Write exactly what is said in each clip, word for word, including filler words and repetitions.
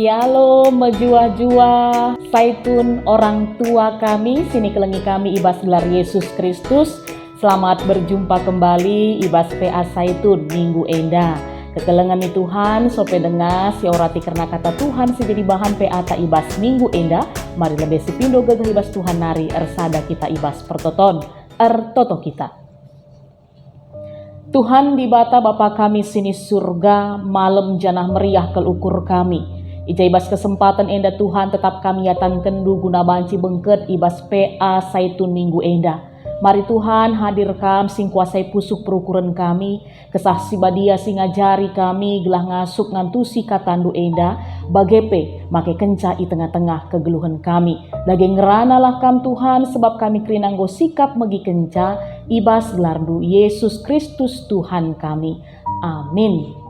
Yalo mejuah-juah, Saitun orang tua kami, sinikelengi kami i bas gelar Yesus Kristus. Selamat berjumpa kembali i bas P A Saitun minggu enda. Kekelengen ni Tuhan, sope denga siorati kerna kata Tuhan si jadi bahan P A ta i bas minggu enda, mari lebe sipindo gegeh i bas Tuhan nari ersada kita i bas pertoton. Ertoto kita. Tuhan Dibata Bapa kami si ni Surga, malem janah meriah kal ukur kami. I ja i bas kesempaten enda Tuhan tetap kami iatangkenNdu guna banci bengket i bas P A Saitun minggu enda. Mari Tuhan hadir Kam si ngkuasai pusuh perukuren kami, Kesah Si Badia si ngajari kami gelah ngasup ngantusi kataNdu enda, bage pe make kenca i tengah-tengah kegeluhen kami. Dage ngeranalah Kam Tuhan, sebab kami kerina enggo sikap megikenca i bas gelarNdu Yesus Kristus Tuhan kami. Amin.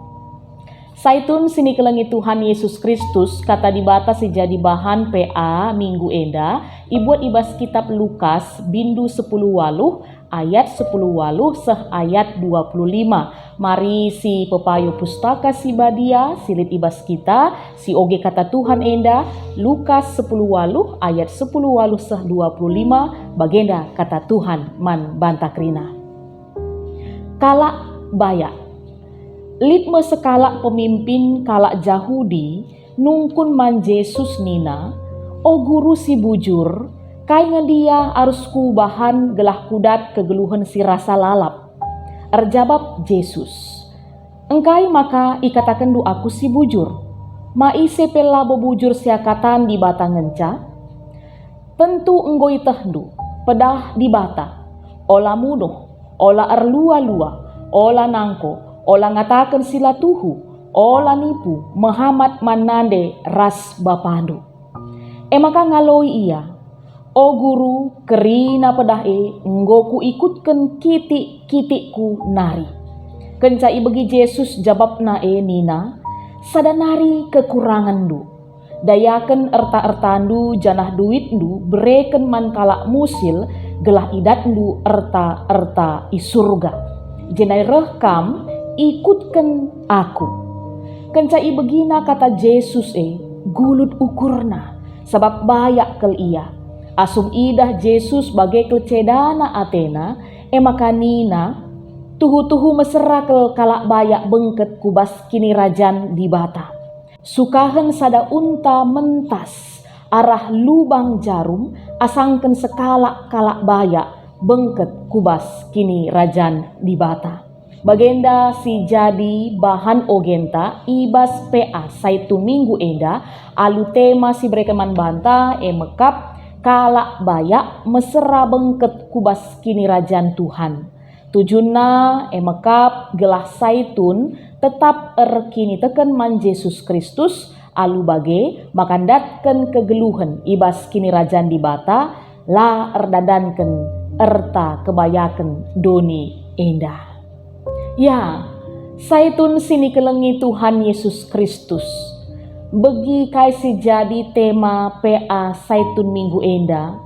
Saitun si nikelengi Tuhan Yesus Kristus, kata Dibata si jadi bahan P A minggu enda ibuat i bas kitap Lukas, bindu sepuluh waluh, ayat sepuluh waluh seh ayat dua puluh lima. Mari si pepayo Pustaka Si Badia si lit i bas kita, si oge kata Tuhan enda, Lukas sepuluh waluh ayat sepuluh waluh seh dua puluh lima, bagenda kata Tuhan man banta kerina. Kalak bayak. Lit me sekalak pemimpin kalak Jahudi nungkun man Jesus nina, "O Guru si bujur, kai nge ndia arus kubahan gelah kudat kegeluhen si rasa lalap?" Erjabap Jesus, "Engkai maka ikatakenndu Aku si bujur? Ma ise pe labo bujur seakatan Dibata ngenca? Tentu enggo ietehndu, pedah Dibata, ola munuh, ola erlua-lua, ola nangko, ola ngataken si la tuhu, ola nipu, mehamat man nande ras bapandu." E maka ngaloi ia, "O Guru, kerina pedah e enggo kuikutken kitik-kitikku nari." Kenca ibegi Jesus jabapna e nina, "Sada nari kekurangenndu. Dayaken erta-ertandu janah duitndu bereken man kalak musil, gelah idatndu erta-erta i Surga. Jenari reh kam, ikutken Aku." Kenca ibegina kata Jesus e, gulut ukurna, sabap bayak kal ia. Asum idah Jesus bage kal cedana atena, e maka nina, "Tuhu-tuhu mesera kal kalak bayak bengket ku bas Kinirajan Dibata. Sukahen sada unta mentas arah lubang jarum asangken sekalak kalak bayak bengket ku bas Kinirajan Dibata." Bagenda si jadi bahan ogenta i bas P A Saitun minggu enda, alu tema si bereken man banta e mekap, "Kalak bayak mesera bengket ku bas Kinirajan Tuhan." Tujunna e mekap gelah Saitun tetap erkiniteken man Jesus Kristus, alu bage maka ndatken kegeluhen i bas Kinirajan Dibata, la erdandanken erta kebayaken doni enda. Ya, Saitun si nikelengi Tuhan Yesus Kristus, begi kai si jadi tema P A Saitun minggu enda,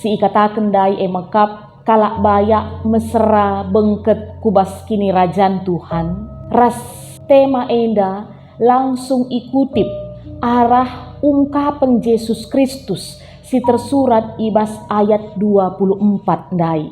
si ikataken ndai e mekap, "Kalak bayak mesera bengket ku bas Kinirajan Tuhan." Ras tema enda langsung ikutip arah ungkapen Jesus Kristus si tersurat i bas ayat dua puluh empat ndai.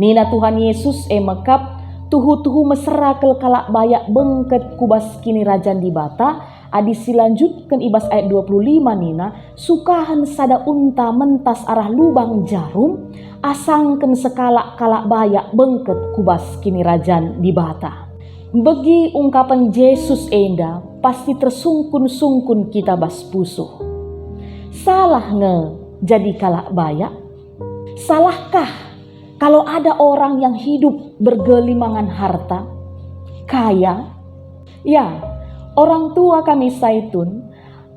Nina Tuhan Yesus e mekap, "Tuhu-tuhu mesera kal kalak bayak bengket ku bas Kinirajan Dibata." Adi silanjutken i bas ayat dua puluh lima nina, "Sukahen sada unta mentas arah lubang jarum, asangken sekalak kalak bayak bengket ku bas Kinirajan Dibata." Begi ungkapen Jesus enda pasti tersungkun-sungkun kita bas pusuh. Salah nge jadi kalak bayak? Salahkah kalau ada orang yang hidup bergelimangan harta, kaya? Ya, orang tua kami Saitun,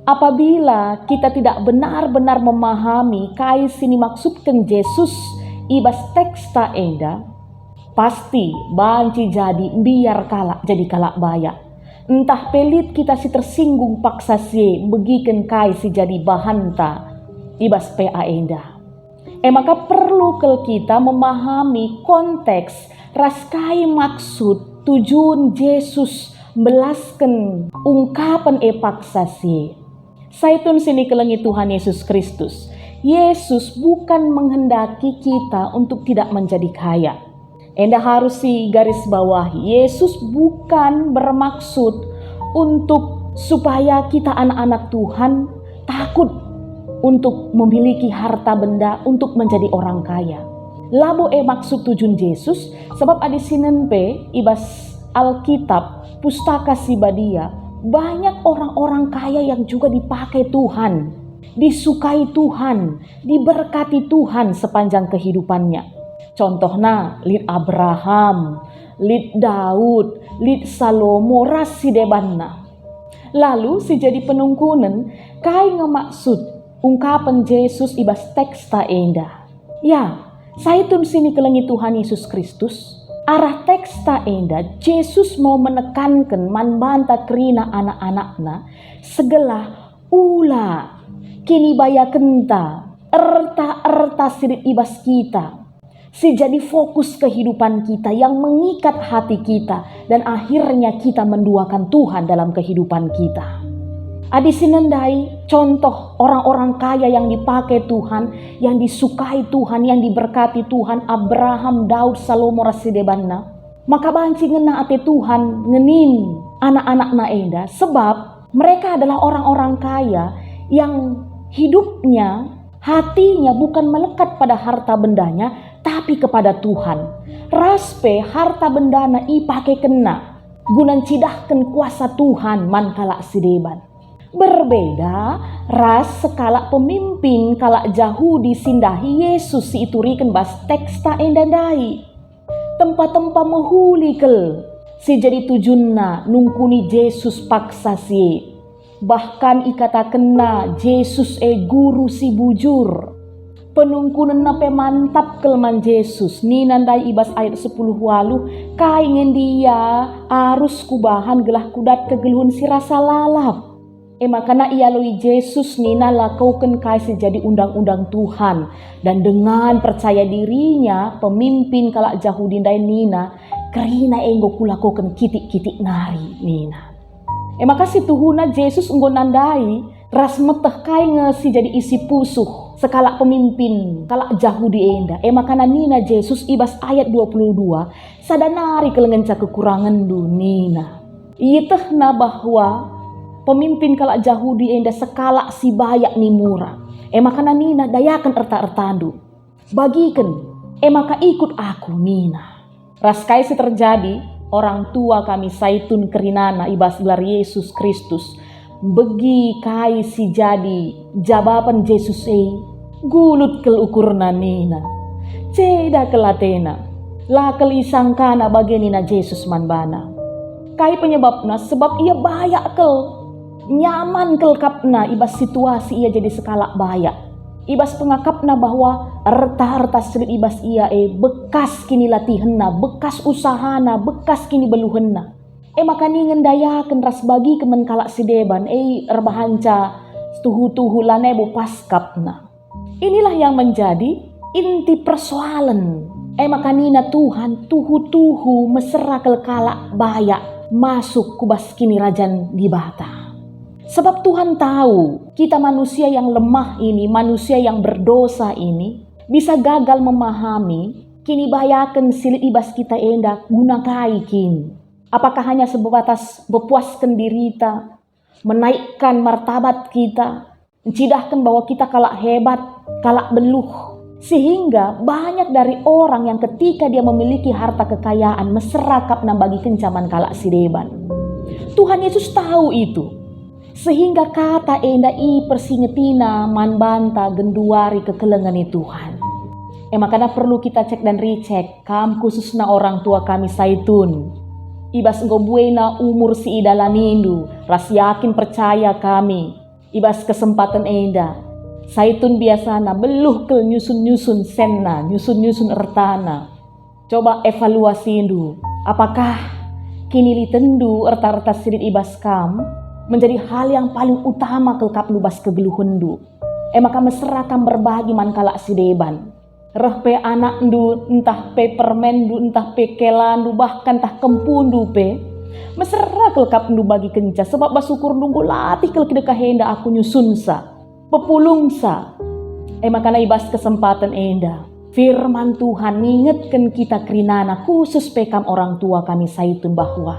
apabila kita tidak benar-benar memahami kai si nimaksudken Jesus i bas teksta enda, pasti banci jadi mbiar kalak jadi kalak bayak. Ntah pe lit kita si tersinggung paksa si e megiken kai si jadi bahanta i bas P A enda. E maka perlu kal kita memahami konteks ras kai maksud tujun Jesus mbelasken ungkapen e paksa si e. Saitun si nikelengi Tuhan Yesus Kristus, Yesus bukan menghendaki kita untuk tidak menjadi kaya. Enda harus sigarisbawahi, Yesus bukan bermaksud untuk supaya kita anak-anak Tuhan takut untuk memiliki harta benda, untuk menjadi orang kaya. Labo e maksud tujun Jesus, sebab adi sinen pe i bas Alkitab, Pustaka Si Badia, banyak orang-orang kaya yang juga dipakai Tuhan, disukai Tuhan, diberkati Tuhan sepanjang kehidupannya. Contohna, lit Abraham, lit Daud, lit Salomo, ras si debanna. Lalu si jadi penungkunen, kai nge maksud ungkapen Jesus i bas teksta enda? Ya, saitun si nikelengi Tuhan Yesus Kristus, arah teksta enda Jesus mau menekanken man banta kerina anak-anakna, segelah ula kinibayakenta erta-erta si lit i bas kita, si jadi fokus kehidupan kita, yang mengikat hati kita, dan akhirnya kita menduakan Tuhan dalam kehidupan kita. Adi sinen ndai, contoh orang-orang kaya yang dipakai Tuhan, yang disukai Tuhan, yang diberkati Tuhan, Abraham, Daud, Salomo, ras si debanna, maka banci ngena ate Tuhan ngenin anak-anakna enda, sebab mereka adalah orang-orang kaya yang hidupnya, hatinya bukan melekat pada harta bendanya, tapi kepada Tuhan. Ras pe harta bendana ipakekenna guna ncidahken kuasa Tuhan man kalak si deban. Berbeda ras sekalak pemimpin kalak Jahudi si ndahi Jesus si ituriken bas teksta enda ndai. Tempa-tempa mehuli kal si jadi tujunna nungkuni Jesus paksa si e. Bahkan ikatakenna Jesus e guru si bujur. Penungkunenna pe mantap kal man Jesus, nina ndai i bas ayat sepuluh waluh, "Kai nge ndia arus kubahan gelah kudat kegeluhen si rasa lalap?" E maka ialoi Jesus nina lakoken kai si jadi undang-undang Tuhan, dan dengan percaya dirinya pemimpin kalak Jahudi ndai nina, "Kerina enggo kulakoken kitik-kitik nari," nina. E maka situhuna Jesus enggo nandai ras meteh kai nge si jadi isi pusuh sekalak pemimpin kalak Jahudi enda. E maka nina Jesus i bas ayat dua puluh dua, "Sada nari kal ngenca kekurangenndu," nina. Ietehna bahwa pemimpin kalak Jahudi enda sekalak si bayak nimura. E maka nina, "Dayaken erta-ertandu. Bagiken, e maka ikut aku," nina. Ras kai si terjadi, orang tua kami Saitun kerinana i bas gelar Yesus Kristus, begi kai si jadi jabapen Jesus e, gulut kal ukurna nina. Ceda kal atena, la kal isangkana bage nina Jesus man bana. Kai penyebabna? Sebab ia bayak kal, nyaman kal kapna i bas situasi ia jadi sekalak bayak. I bas pengakapna bahwa erta-erta si lit i bas ia e bekas kinilatihenna, bekas usahana, bekas kinibeluhenna. E maka ningen dayaken ras bagiken man kalak si deban e erbahanca tuhu-tuhu lanai bo pas kapna. Inilah yang menjadi inti persoalen. E maka nina Tuhan, tuhu-tuhu mesera kal kalak bayak masuk ku bas kinirajan Dibata. Sebab Tuhan tahu kita manusia yang lemah ini, manusia yang berdosa ini, bisa gagal memahami kinibayaken si lit i bas kita enda guna kai kin. Apakah hanya sebatas bepuasken dirita, menaikkan martabat kita, ncidahken bahwa kita kalak hebat, kalak beluh, sehingga banyak dari orang yang ketika dia memiliki harta kekayaan mesera kap nambagikenca man kalak si deban. Tuhan Yesus tahu itu, sehingga kata enda ipersingetina man banta genduari kekelengen i Tuhan. E maka perlu kita cek dan recheck, kam khususna orang tua kami Saitun. I bas enggo buena umur si idalanindu, ras yakin percaya kami, i bas kesempaten enda, Saitun biasana beluh kal nyusun-nyusun senna, nyusun-nyusun ertana. Coba evaluasindu, apakah kinilitenndu erta-erta si lit i bas kam menjadi hal yang paling utama kal kapndu bas kegeluhenndu? E maka mesera kam berbagi man kalak si deban. Reh pe anakndu, ntah pe permenndu, ntah pe kelandu, bahkan ntah kempundu pe, Mesera kal kapndu bagi kenca, sebab bas ukurndu enggo latih kal kidekah enda aku nyusunsa, pepulungsa. E maka i bas kesempaten enda, firman Tuhan ngingetken kita kerinana, khusus pe kam orang tua kami Saitun, bahwa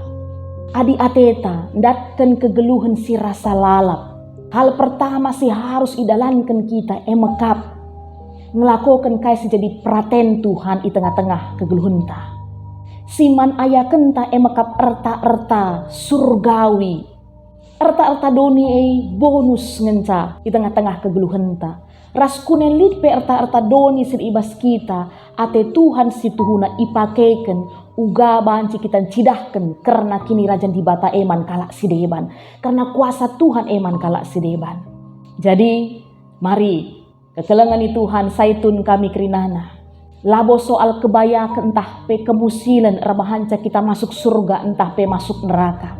adi ateta ndatken kegeluhen si rasa lalap, hal pertama si harus idalanken kita e mekap ngelakoken kai si jadi peraten Tuhan i tengah-tengah kegeluhenta. Si man ayakenta e mekap erta-erta surgawi. Erta-erta doni e bonus ngenca i tengah-tengah kegeluhenta. Ras kunen lit pe erta-erta doni si i bas kita, ate Tuhan si tuhuna ipakeken uga banci kita ncidahken kerna Kinirajan Dibata e man kalak si deban, kerna kuasa Tuhan e man kalak si deban. Jadi, mari, kekelengen i Tuhan, Saitun kami kerinana. Labo soal kebayaken ntah pe kemusilen erbahanca kita masuk surga ntah pe masuk neraka.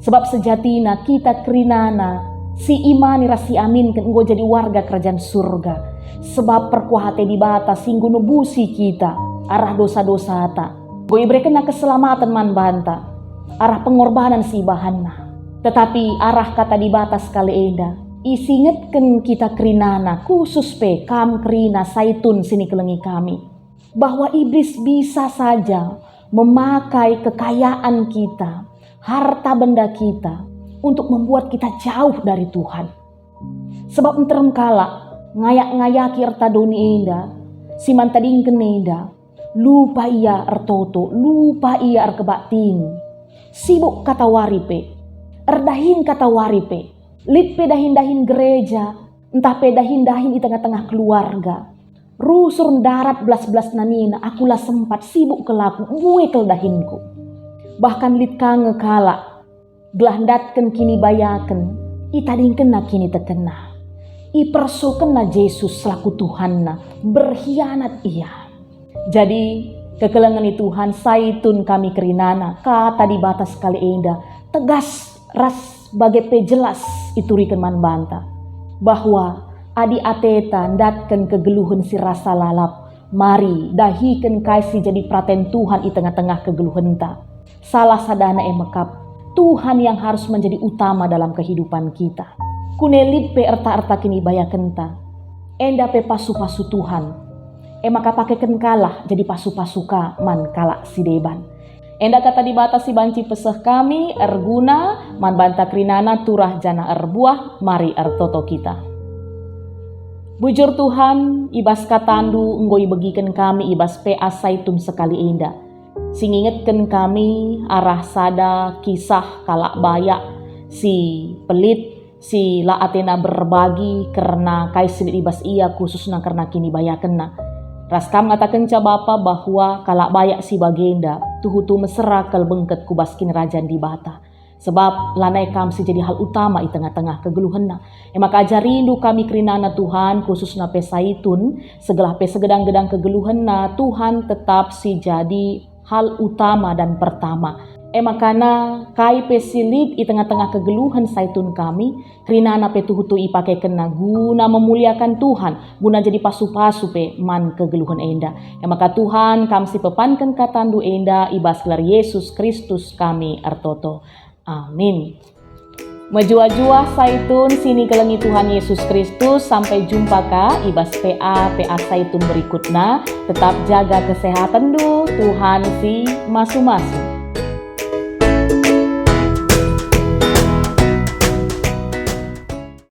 Sebab sejatina kita kerinana si imani ras si aminken enggo jadi warga kerajaan surga. Sebab perkuah ate Dibata si enggo nebusi kita arah dosa-dosata, enggo iberekenNa keselamaten man banta arah pengorbanen si ibahanNa. Tetapi arah kata Dibata sekali enda, isingetken kita kerinana, khusus pe kam kerina Saitun si nikelengi kami, bahwa iblis bisa saja memakai kekayaan kita, harta benda kita, untuk membuat kita jauh dari Tuhan. Sebab nterem kalak ngayak-ngayaki erta doni enda, si man tadingken enda, lupa ia ertoto, lupa ia erkebaktin. Sibuk katawari pe, erdahin katawari pe, lit pe dahin-dahin gereja, ntah pe dahin-dahin i tengah-tengah keluarga. Rusur ndarat belas-belasna nina, "Aku la sempat, sibuk kal aku, mbue kal dahinku." Bahkan lit ka nge kalak gelah ndatken kinibayaken, itadingkenna kinitekenna. Ipersokenna Jesus selaku Tuhanna, berhianat ia. Jadi, kekelengen i Tuhan, Saitun kami kerinana, kata Dibata sekali enda tegas ras bage pe jelas ituriken man banta, bahwa adi ateta ndatken kegeluhen si rasa lalap, mari dahiken kai si jadi peraten Tuhan i tengah-tengah kegeluhenta. Salah sadana e mekap, Tuhan yang harus menjadi utama dalam kehidupan kita. Kune lit pe erta-erta kinibayakenta, enda pe pasu-pasu Tuhan. E maka pakeken kalah jadi pasu-pasu ka man kalak si deban. Enda kata Dibata si banci peseh kami, erguna man banta kerinana turah janah erbuah, mari ertoto kita. Bujur Tuhan, i bas kataNdu enggo ibegiken kami i bas P A Saitun sekali enda, si ngingetken kami arah sada kisah kalak bayak si pelit, si la atena berbagi kerna kai si lit i bas ia, khususna kerna kinibayakenna. Ras Kam ngatakenca, Bapa, bahwa kalak bayak si bagenda tuhu-tuhu mesera kal bengket ku bas Kinirajan Dibata. Sebab lanai kam si jadi hal utama i tengah-tengah kegeluhenna. E maka ajarindu kami kerinana Tuhan, khususna pe Saitun, segelah pe segedang-gedang kegeluhenna, Tuhan tetap si jadi hal utama dan pertama. E makana kai pe si lit i tengah-tengah kegeluhen Saitun kami, kerinana pe tuhu-tuhu ipakekenna guna memuliakan Tuhan, guna jadi pasu-pasu pe man kegeluhen enda. E maka Tuhan, kam si pepanken katandu enda, i bas gelar Yesus Kristus kami ertoto. Amin. Mejuah-juah Saitun si nikelengi Tuhan Yesus Kristus, sampai jumpa ka i bas P A P A Saitun berikutna. Tetap jaga kesehatenndu, Tuhan si masu-masu.